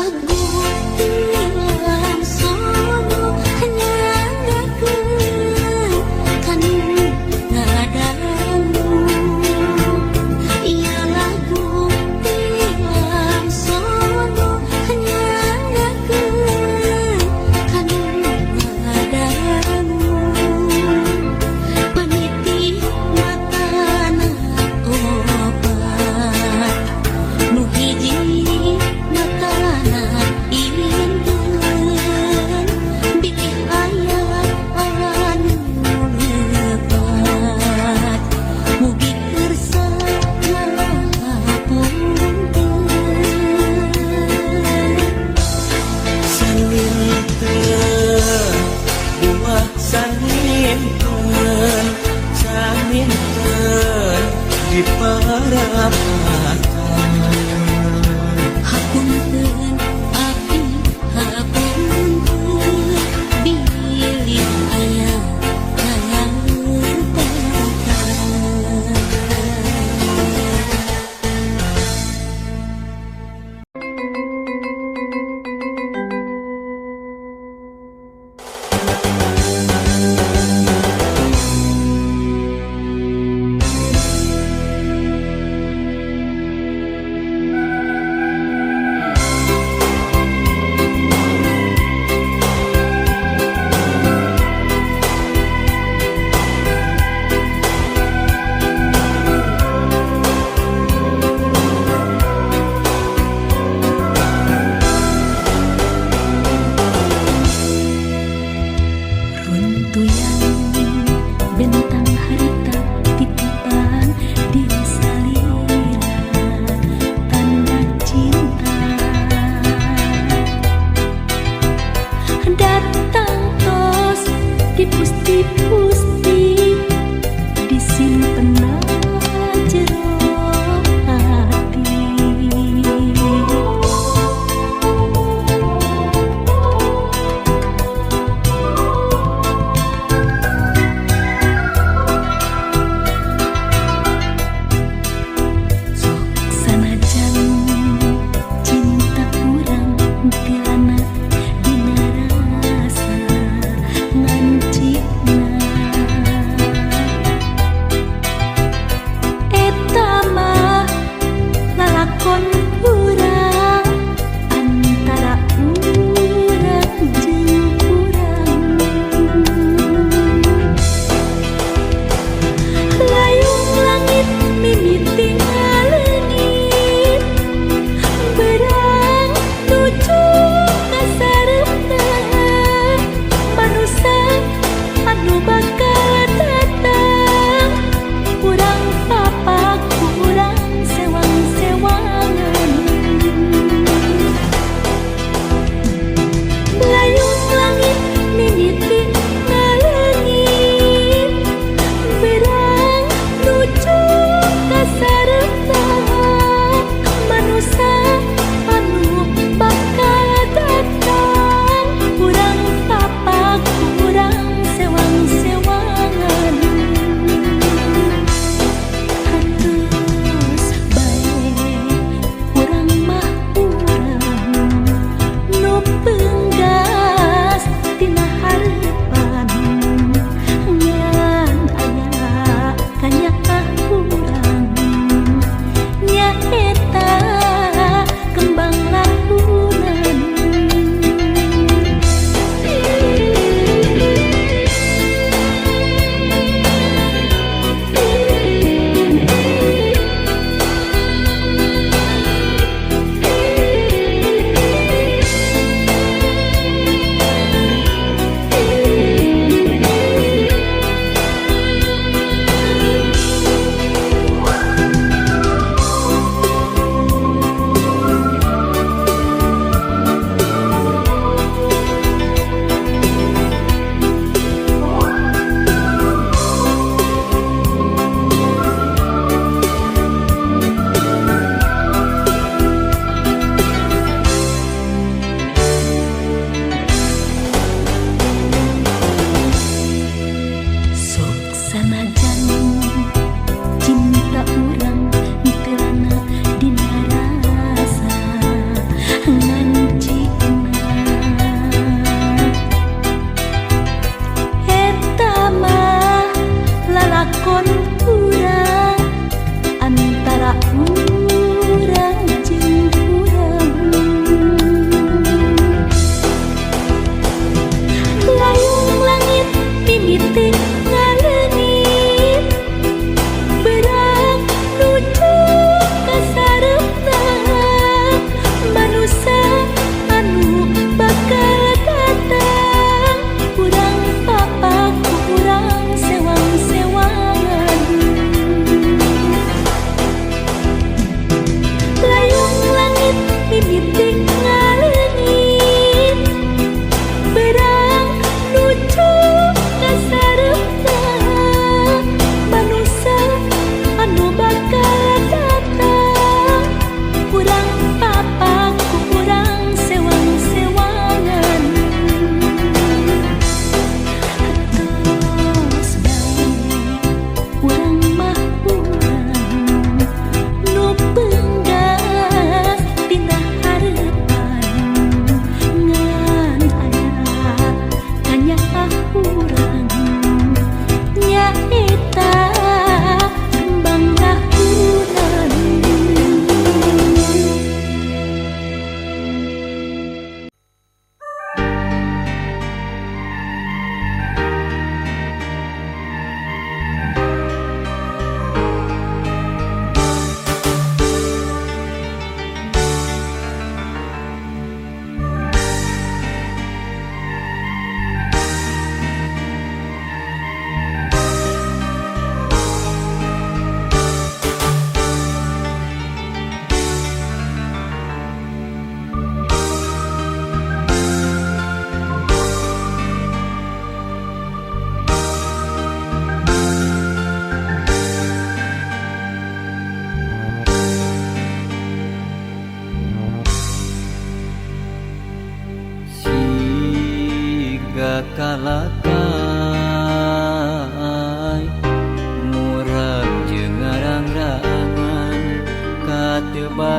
Lagu ti Lamsono nyanggakeun kanu ngadangu. Ieu lagu ti Lamsono nyanggakeun kanu ngadangu. Panitih matana opat, nu hiji matana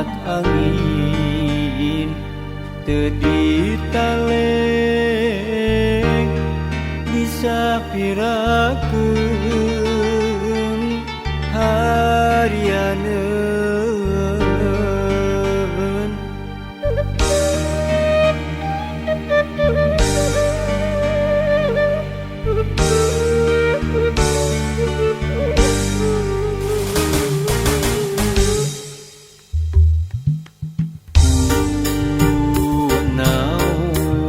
Tolak angin teu ditaleng disapirakeun harianeun. Ku naon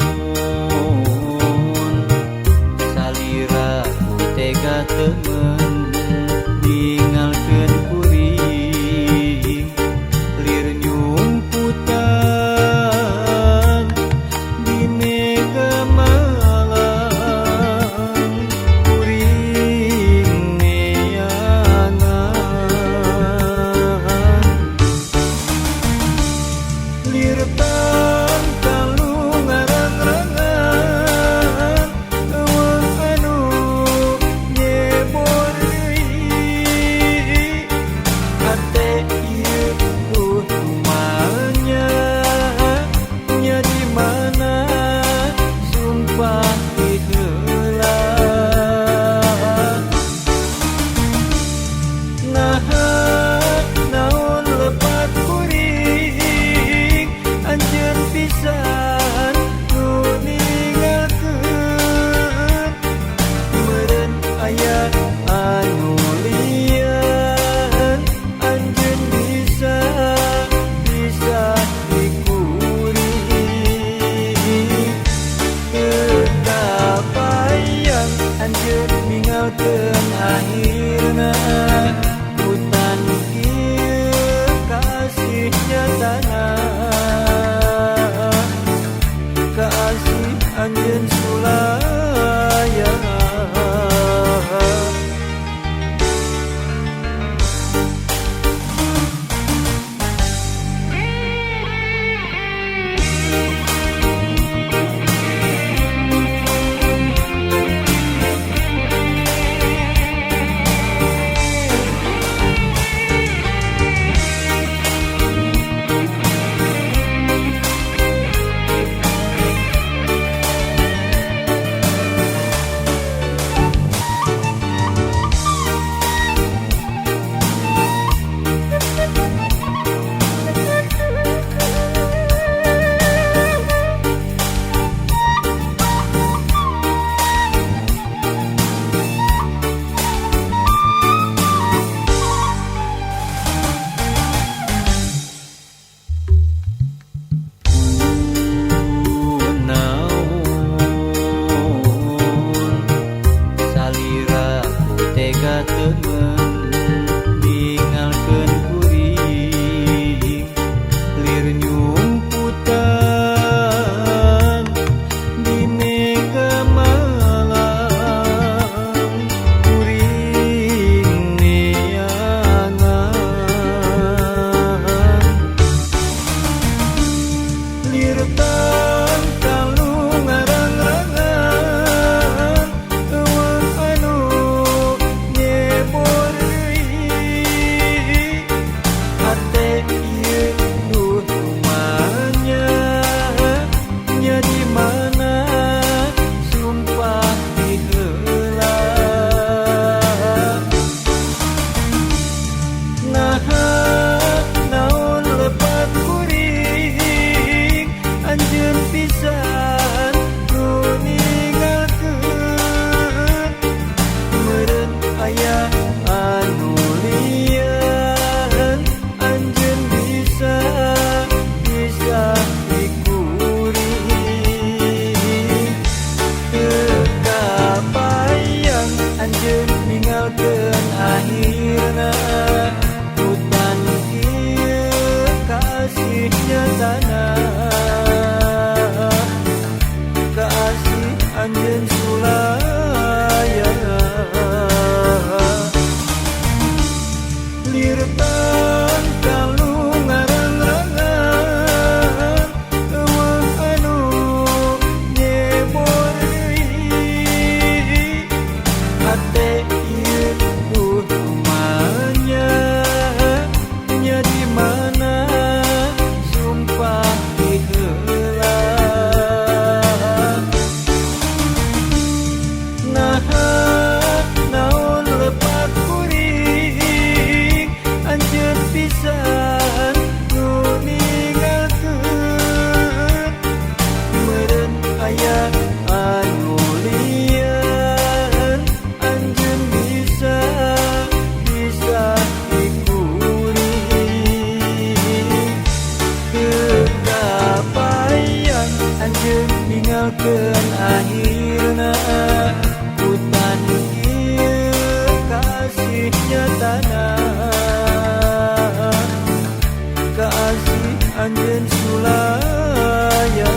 salira ku tega teu anjeun sulaya.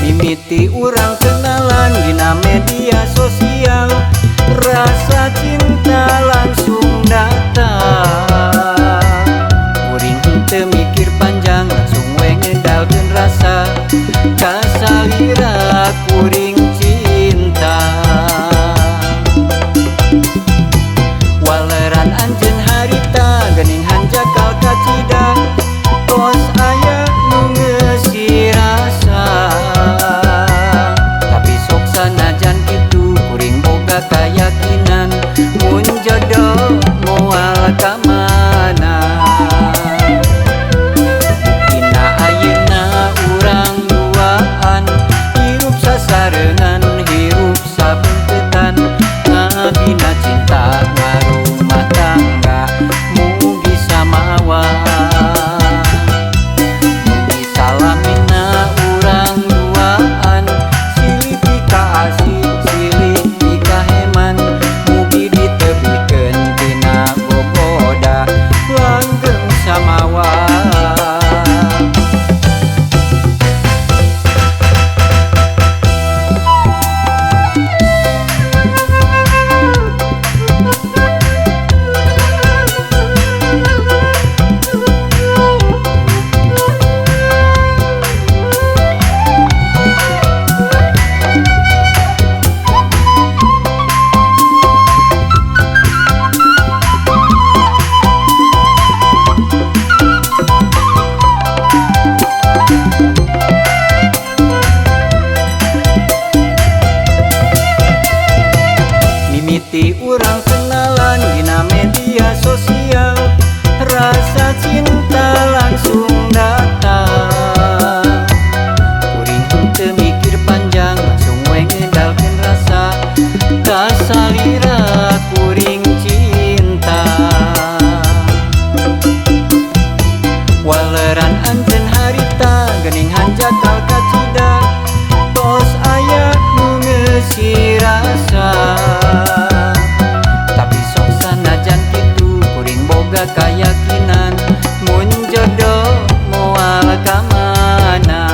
Mimiti urang kenalan dina media sosial, rasa cinta langsung datang. Kuring henteu mikir panjang, langsung we ngedalkeun rasa kasalira kuring cinta. Waleran anjeun harita geuning hanjakal kacida, tos aya nu ngeusi rasa. Tapi sok sanajan kitu kuring boga kayakinan, mun jodoh moal ka mana. Buktina ayeuna urang duaan, hirup sasarengan, hirup sabeungkeutan, ngabina cinta ngarumah tangga mugi samawa. Mugi salamina urang duaan, silih pikaasih silih pikaheman, mugi ditebihkeun tina gogoda langgeng samawa. Mimiti urang kenalan dina media sosial, rasa cinta langsung datang. Kuring henteu mikir panjang, langsung we ngedalkeun rasa kasalira kuring cinta. Waleran anjeun harita geuning hanjakal kacida, tos aya nu ngeusi rasa. Tapi sok sanajan kitu kuring boga kayakinan, mun jodoh moal ka mana.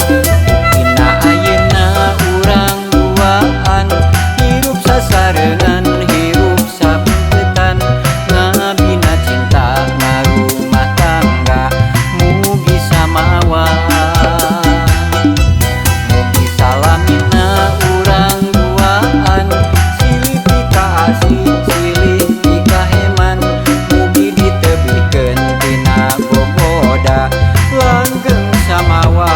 Buktina ayeuna urang duaan, hirup sasarengan, hirup sabeungkeutan, ngabina cinta ngarumah tangga mugi samawa. Mugi salamina urang duaan, silih pikaasih silih pikaheman, mugi ditebihkeun tina gogoda langgeng samawa.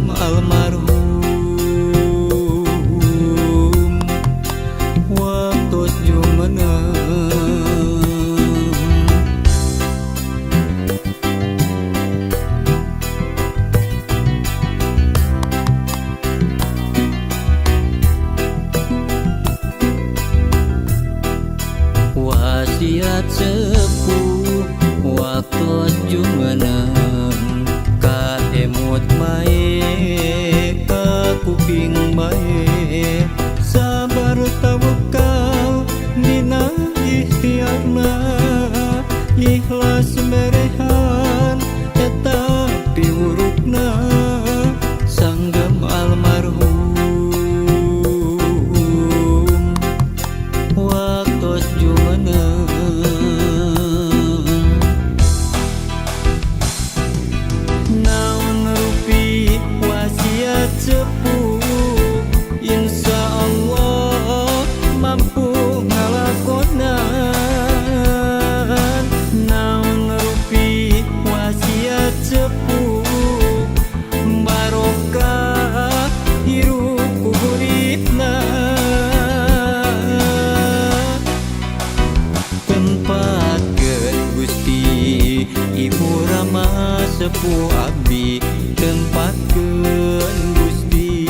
Sanggem almarhum waktos jumeneng. Wasiat sepuh waktos jumeneng, kaemut bae ka kuping bae, sabar tawakal dina ikhtiarna, ikhlas merehan eta piwurukna. Sanggem almarhum waktos jumeneng. Naon rupi wasiat sepuh, insya Allah mampu ngalakonan. Naon rupi wasiat sepuh, barokah hirup ku huripna. Tempatkeun Gusti Ibu Rama sepuh abdi, tempatkeun Gusti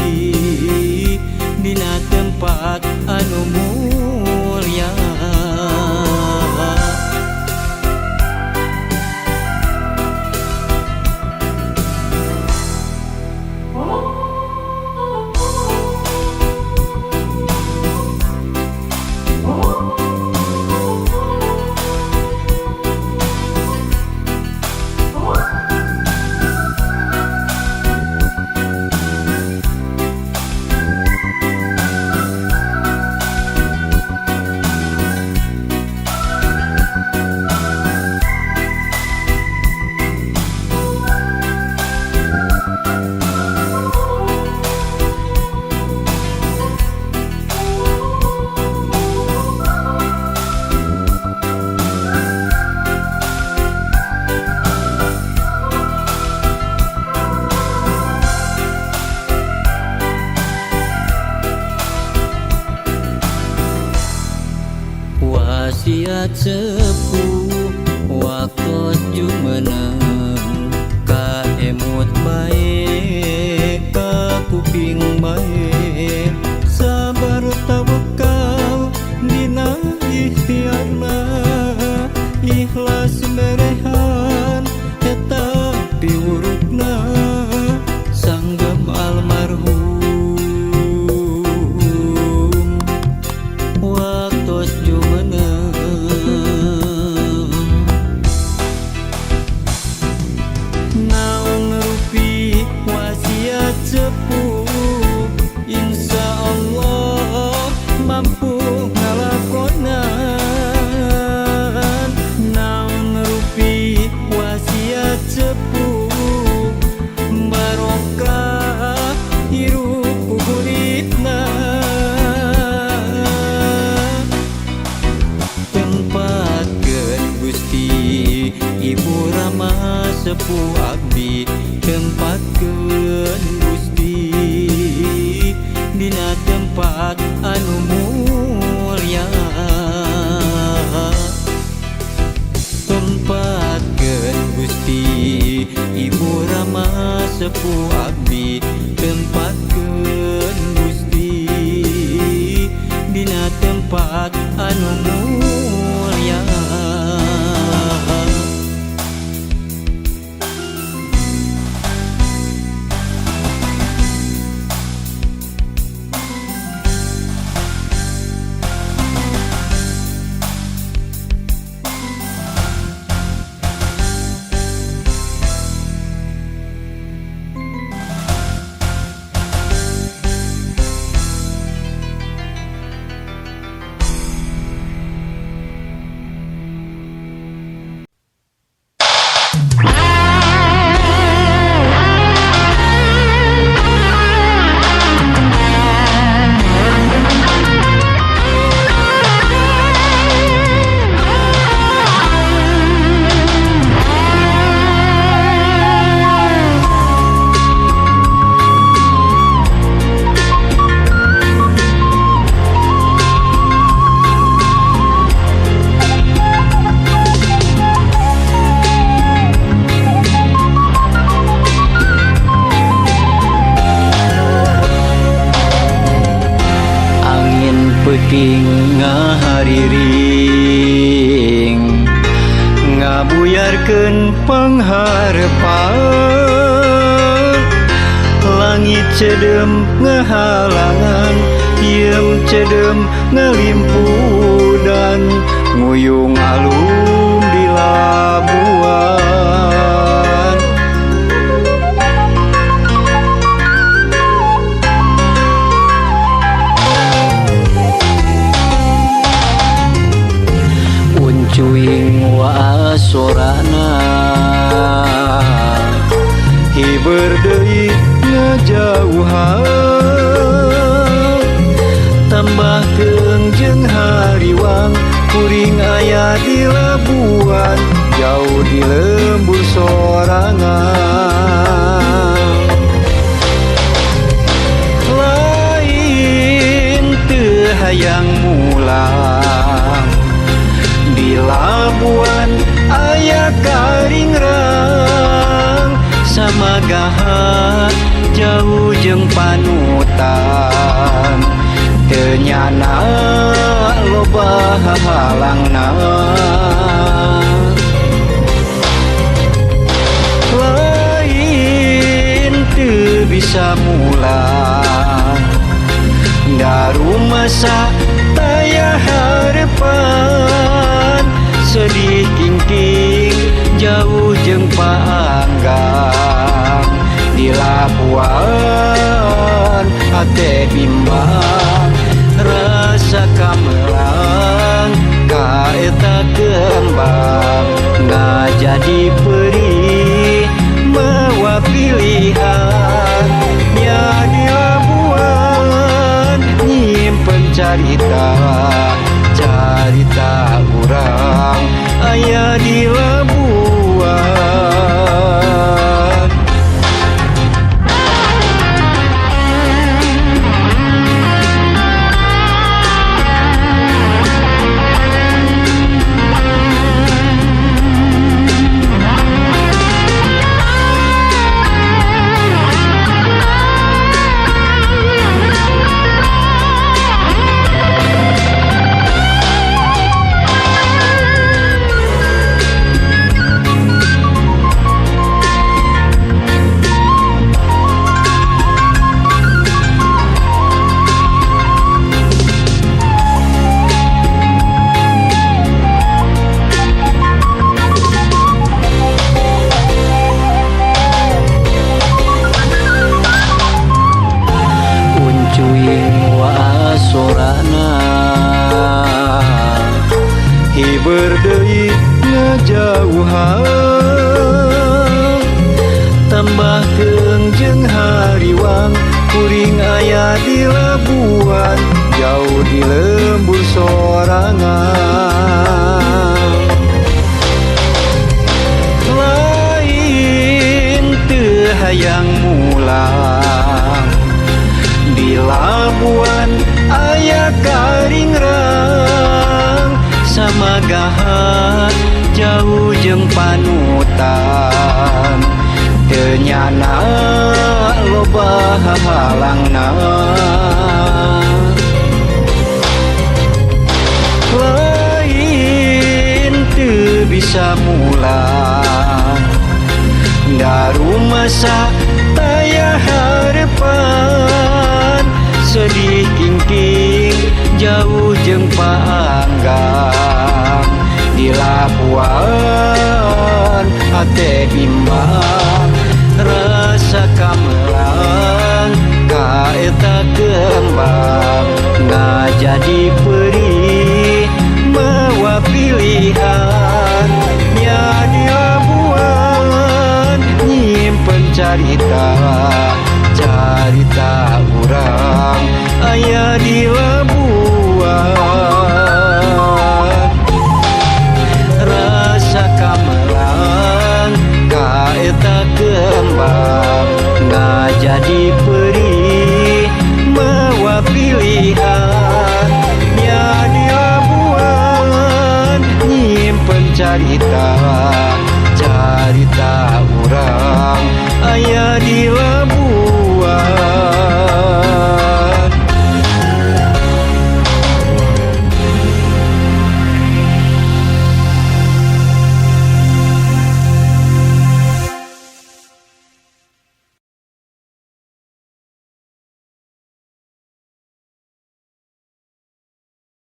dina tempat anu mulia. Wasiat sepuh waktos jumeneng, kaemut bae ka kuping bae, sabar tawakal dina ikhtiarna, ikhlas merehan eta piwurukna. Sanggem almarhum waktos jumeneng. Naon rupi wasiat sepuh, insya Allah mampu ngalakonan. Naon rupi wasiat sepuh, barokah hirup ku huripna. Tempatkeun Gusti Ibu Rama sepuh abdi, tempatkeun Gusti dina tempat anu mulia. Tempatkeun Gusti Ibu Rama sepuh abdi, tempatkeun Gusti dina tempat anu mulia. Kingking ngahariring ngabuyarkeun pangharepan langit cedem ngahalangan hieum cedem ngalimpudan nguyung alum di Labuan. Uncuing waasorana hiber deui ngajauhan tambah keung jeung hariwang kuring aya di Labuan jauh di lembur sorangan. Lain teu hayang mulang di Labuan aya karingrang samagahan jauh jeung panutan teu nyana loba hahalangna. Lain teu bisa mulang darumasa taya harepan sedih kingking jauh jeung paanggang di Labuan hate bimbang rasa kamelang ka eta kembang ngajadi perih mawa pilihan nya di Labuan nyimpen carita carita urang aya di Labuan. Uncuing waasorana hiber deui ngajauhan tambah keung jeung hariwang kuring aya di Labuan jauh di lembur sorangan. Lain teu hayang mulang di Labuan aya karingrang samagahan jauh jeung panutan teu nyana loba hahalangna. Lain teu bisa mulang darumasa taya harepan sedih kingking jauh jeung paanggang di Labuan hate bimbang rasa kamelang ka eta kembang ngajadi perih mawa pilihan nya di Labuan nyimpen carita carita urang aya di Labuan. Rasa kamelang ka eta kembang ngajadi perih mawa pilihan nya di Labuan nyimpen carita carita urang aya di Labuan.